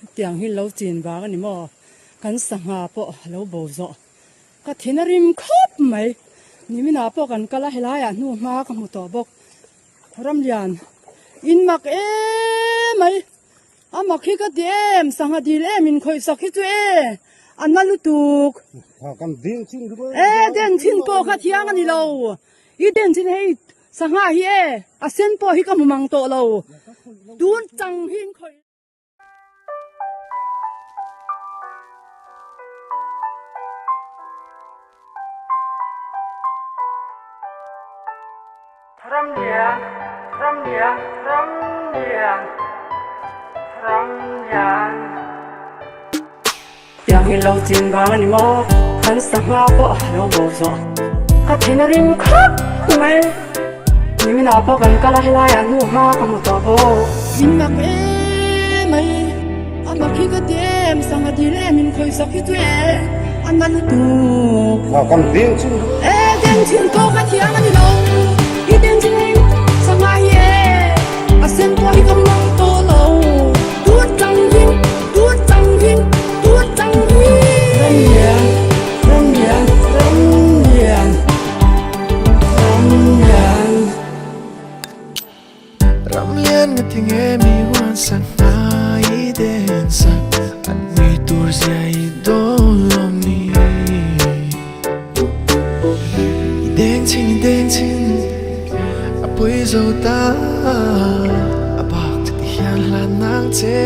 Hetiang hi lo chin vang a ni maw? Kan sangha pawh a lo bo zawh. Ka thin a rim khawp mai. Niminah pawh kan kal a, helaiah hnu hma ka hmu tawh bawk. Ramlian, in mak em mai. A mak hi ka ti em, sangha dil em in khawih sak hi chu e, a na lutuk. E, den chin pawh kha thiang a ni lo. I den chin hei sangha hi e, a sen pawh hi ka hmu mang tawh lo. Tun chang hi in khawih. Ramlian, Ramlian, Ramlian, Ramlian. Tiang hi lo chin vang a ni maw? Kan sangha pawh a lo bo zawh. Ka thin a rim khawp mai. Niminah pawh kan kal a, helaiah hnu hma ka hmu tawh bawk. Min mak em mai, a mak hi ka ti em, sangha dil em in khawihsak hi chu e, a na lutuk. Kan deng chin. E deng chin pawh ka thiam a ni lo, i deng chin hei sangha hi e, a sen pawh hi ka mang tawh lo, tut chang hi, tut chang hi, tut chang hi. Ramlian, Ramlian, Ramlian. Ramlian nga tinge mi huan sak hna i den sak an mi tur zia i dawn lawm ni I deng chin i deng chin a pui zo ta a bak chu ti hian hlan nang che.